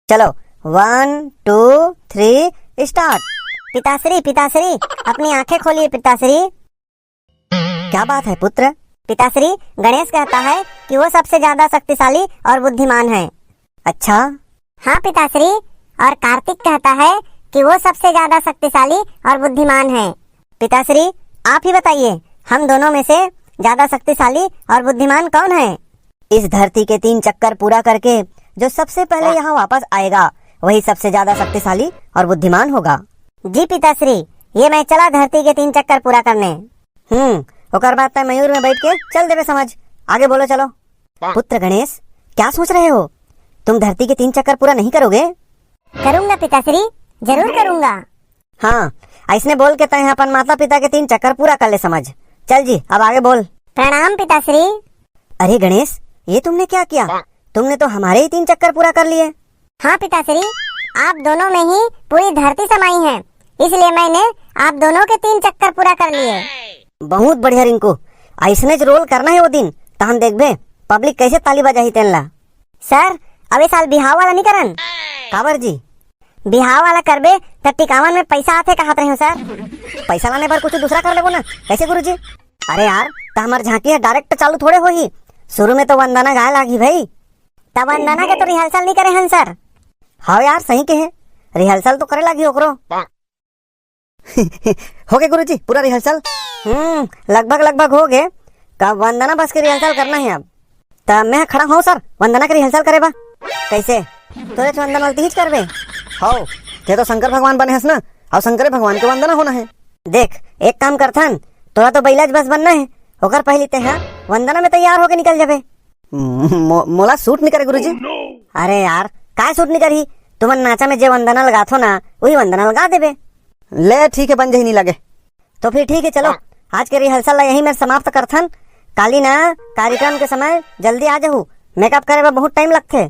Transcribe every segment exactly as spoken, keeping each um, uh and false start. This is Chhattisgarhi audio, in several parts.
चलो, वन, टू, थ्री, स्टार्ट। पिताश्री, पिताश्री, अपनी आंखें खोलिए पिताश्री। क्या बात है पुत्र? पिताश्री, गणेश कहता है कि वो सबसे ज्यादा शक्तिशाली और बुद्धिमान है। अच्छा? हाँ पिताश्री, और कार्तिक कहता है कि वो सबसे ज्यादा शक्तिशाली और बुद्धिमान है। पिताश्री, आप ही बताइए, हम दोनों में से ज्यादा शक्तिशाली और बुद्धिमान कौन है? इस धरती के तीन चक्कर पूरा करके जो सबसे पहले यहाँ वापस आएगा, वही सबसे ज्यादा शक्तिशाली और बुद्धिमान होगा। जी पिताश्री, ये मैं चला धरती के तीन चक्कर पूरा करने। हम्म, ओकर बाद तय मयूर में बैठ के चल देबे समझ। आगे बोलो, चलो। पुत्र गणेश, क्या सोच रहे हो? तुम धरती के तीन चक्कर पूरा नहीं करोगे? करूंगा पिताश्री, जरूर करूंगा। हाँ, ऐसने बोल के तय अपन माता पिता के तीन चक्कर पूरा कर ले समझ। चल जी, अब आगे बोल। प्रणाम पिताश्री। अरे गणेश, ये तुमने क्या किया? तुमने तो हमारे ही तीन चक्कर पूरा कर लिए। हाँ पिताश्री, आप दोनों में ही पूरी धरती समाई है, इसलिए मैंने आप दोनों के तीन चक्कर पूरा कर लिए। बहुत बढ़िया रिंकू, ऐसने ज रोल करना है वो दिन, तहन देखबे पब्लिक कैसे ताली बजाही तेन ला। सर, अब ए साल बिहाव वाला नहीं करन। काबर जी? बिहाव वाला करबे त टिकावन में पैसा आथे कहत रहे हो सर। पैसा लाने बर कुछ दूसरा कर लेबो ना, कैसे गुरुजी? अरे यार, त हमर झांकी है डायरेक्ट चालू थोड़े होही, शुरू में तो वंदना गाय लागी भाई। त वंदना के तो रिहर्सल नहीं करे हन सर। हाँ यार, सही कहे, रिहर्सल तो करे लागी ओकरो। हो गए गुरुजी, पूरा रिहर्सल? हम्म, लगभग, लगभग हो गए। का वंदना बस के रिहर्सल करना है अब। त मैं खड़ा हूँ सर, वंदना के रिहर्सल करे बा। कैसे? तोरे तो वंदना वाला तीज करबे? हो, ते तो शंकर भगवान बने हस ना, और शंकर भगवान के वंदना होना है। देख, एक काम करथन, तोरा तो बैलाज बस बनना है, ओकर पहली ते हाँ वंदना में तैयार होके निकल जाबे। मो-, मोला सूट नहीं करे गुरुजी। अरे यार, काय सूट नहीं करही? तुमन नाचा में जे वंदना लगाथो ना, वही वंदना लगा देबे। ले ठीक है, बन जही नहीं लगे। तो फिर ठीक है, चलो, आज के रिहर्सल ला यही में समाप्त करथन। काली ना कार्यक्रम के समय जल्दी आ जाहू, मेकअप करे में बहुत टाइम लगथे।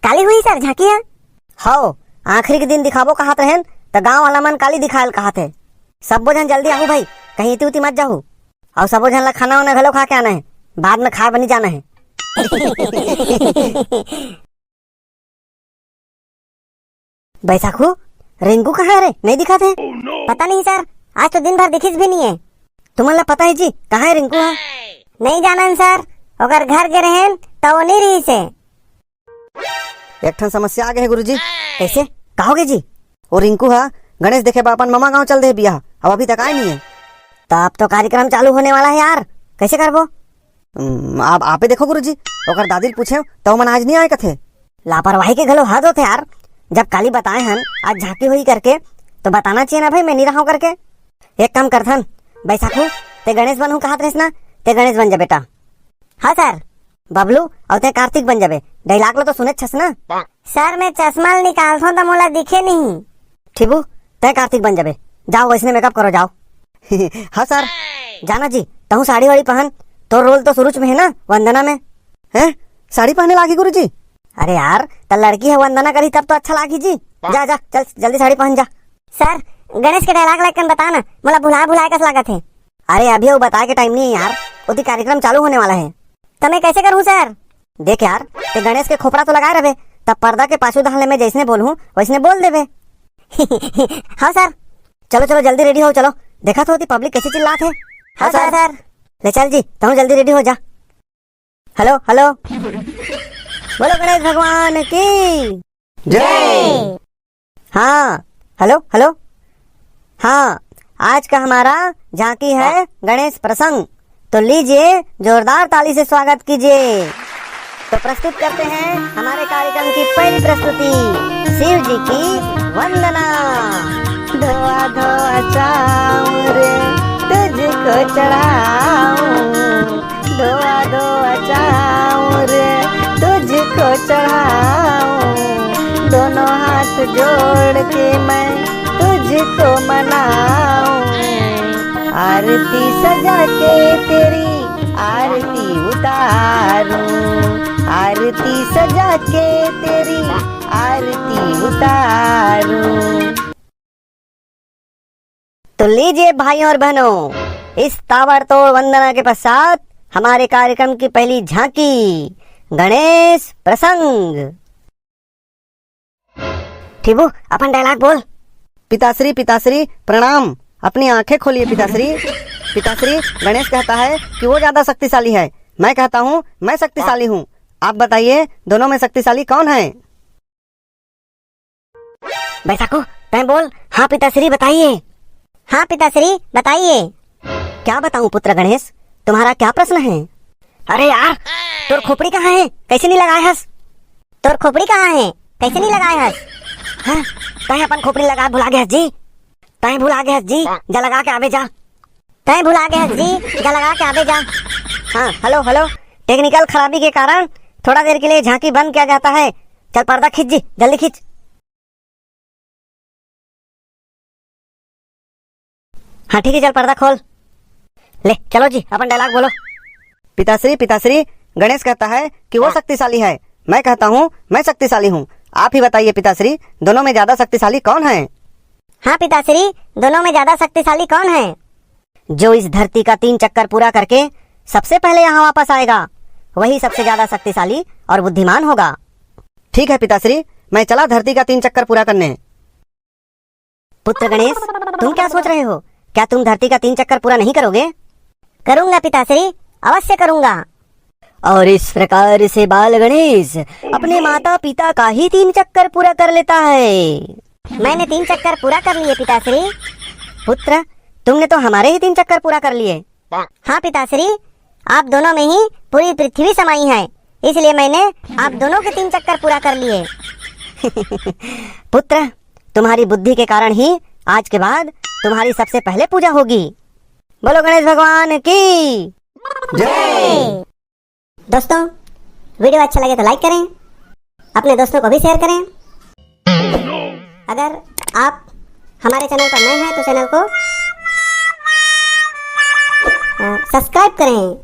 काली हुई सर झांकी है? हव, आखिरी के दिन दिखाबो कहत रहेन, त गांव वाला मन काली दिखायल कहत हे। सब्बो झन जल्दी आहू भाई, कहीं इति उति मत जाहू। अउ सबो झन ला खाना वाना घलो खा के आना है, बाद में खाए बनी जाना है। बैसाखू, रिंकू कहाँ है रे? नहीं दिखात हे। पता नहीं सर, आज तो दिन भर दिखिस भी नहीं है। तुमन ला पता है जी, कहाँ है रिंकू हा? नहीं जानन सर, ओकर घर गे रहेन, त वो नहीं रहिस हे। एक ठन समस्या आ गए है गुरुजी। कैसे? का हो गए जी? वो रिंकू हा गणेश देखे बा अपन ममा गांव चल दे बियाह, अब अभी तक आए नहीं है। त अब तो कार्यक्रम चालू होने वाला है यार, कैसे करबो? हम्म, आप, आपे देखो गुरुजी, ओकर दादी ल पूछे, त ओमन आज नहीं आए कथे। लापरवाही के घलो हद होथे यार, जब काली बताए हन, आज झांकी होही करके, तो बताना चाहिए ना भाई, मैं नहीं रहा हूँ करके। एक काम करथन, बैसाखू, ते गणेश बनहूँ कहत रहिस ना, ते गणेश बन जा बेटा। हाँ सर। बबलू, अउ ते कार्तिक बन जाबे, डायलॉग लो तो सुने छस ना। सर, मैं चश्मा ल निकालथों त मोला दिखे नहीं। ठीबू, तय कार्तिक बन जाबे। जाओ, वैसने मेकअप करो, जाओ। हाँ सर। जाना जी, तहूँ साड़ी वाड़ी पहन, तो रोल तो शुरू में है ना, वंदना में। हैं? साड़ी पहने लागी गुरुजी? अरे यार, त लड़की है वंदना करी तब तो अच्छा लागी जी। जा, जा, चल जल्दी साड़ी पहन जा। सर, गणेश के डायलॉग लाइक बता ना, मोला भुला भुलाए कस लागत है। अरे अभी वो बताए के टाइम नहीं है यार, ओती कार्यक्रम चालू होने वाला है। त मैं कैसे करूँ सर? देख यार, ते गणेश के खोपड़ा तो लगाए रहे, तब पर्दा के पाछू धाले में जैसने बोलूँ वैसने बोल देबे। हाँ सर। चलो चलो जल्दी रेडी हो, चलो। देखा तो होती पब्लिक कैसे चिल्लात है। हाँ सर। ले चल जी, तहूँ जल्दी रेडी हो जा। Hello hello. बोलो गणेश भगवान की जय। हाँ, हेलो हेलो। हाँ, आज का हमारा झांकी है गणेश प्रसंग, तो लीजिए जोरदार ताली से स्वागत कीजिए। तो प्रस्तुत करते हैं हमारे कार्यक्रम की पहली प्रस्तुति, शिव जी की वंदना। धोआ धोआ चाऊं रे, तुझको चढ़ाऊं। धोआ धोआ चाऊं रे, तुझको चढ़ाऊं। दोनों हाथ जोड़ के मैं तुझको मनाऊं। आरती सजा के तेरी आरती उतारूं। आरती सजा के तेरी आरती उतारूं। तो लीजिए भाइयों और बहनों, इस ताबड़तोड़ वंदना के पश्चात हमारे कार्यक्रम की पहली झांकी, गणेश प्रसंग। ठीबू, अपन डायलॉग बोल। पिताश्री, पिताश्री, प्रणाम। अपनी आंखें खोलिए पिताश्री। पिताश्री, गणेश कहता है कि वो ज्यादा शक्तिशाली है, मैं कहता हूँ मैं शक्तिशाली हूँ। आप बताइए, दोनों में शक्तिशाली कौन है? बैसाखू, तैं बोल। हाँ पिताश्री, बताइए। हाँ पिताश्री, बताइए। क्या बताऊं पुत्र गणेश, तुम्हारा क्या प्रश्न है? अरे यार, तोर खोपड़ी कहाँ है, कैसे नहीं लगाए हस? तोर खोपड़ी कहाँ है, कैसे नहीं लगाए हस? हाँ, तैं अपन खोपड़ी लगा भुला गया जी। तैं भुला गया जी, जा लगा के आवे जा। तैं भुला गया जी, जा लगा के आवे जा। हाँ, हेलो, हेलो, टेक्निकल खराबी के कारण थोड़ा देर के लिए झांकी बंद किया जाता है। चल पर्दा खींच जी, जल्दी खींच। हाँ ठीक है, चल पर्दा खोल। ले चलो जी, अपन डायलॉग बोलो। पिताश्री, पिताश्री, गणेश कहता है कि वो शक्तिशाली है, मैं कहता हूँ मैं शक्तिशाली हूँ। आप ही बताइए पिताश्री, दोनों में ज्यादा शक्तिशाली कौन है? हाँ पिताश्री, दोनों में ज्यादा शक्तिशाली कौन है? जो इस धरती का तीन चक्कर पूरा करके सबसे पहले यहाँ वापस आएगा, वही सबसे ज्यादा शक्तिशाली और बुद्धिमान होगा। ठीक है पिताश्री, मैं चला धरती का तीन चक्कर पूरा करने। पुत्र गणेश, तुम क्या सोच रहे हो? क्या तुम धरती का तीन चक्कर पूरा नहीं करोगे? करूंगा पिताश्री, अवश्य करूंगा। और इस प्रकार से बाल गणेश अपने माता पिता का ही तीन चक्कर पूरा कर लेता है। मैंने तीन चक्कर पूरा कर लिए पिताश्री। पुत्र, तुमने तो हमारे ही तीन चक्कर पूरा कर लिए। हाँ पिताश्री, आप दोनों में ही पूरी पृथ्वी समाई है, इसलिए मैंने आप दोनों के तीन चक्कर पूरा कर लिए। पुत्र, तुम्हारी बुद्धि के कारण ही आज के बाद तुम्हारी सबसे पहले पूजा होगी। बोलो गणेश भगवान की जय। दोस्तों, वीडियो अच्छा लगे तो लाइक करें, अपने दोस्तों को भी शेयर करें। अगर आप हमारे चैनल पर नए हैं तो चैनल को सब्सक्राइब करें।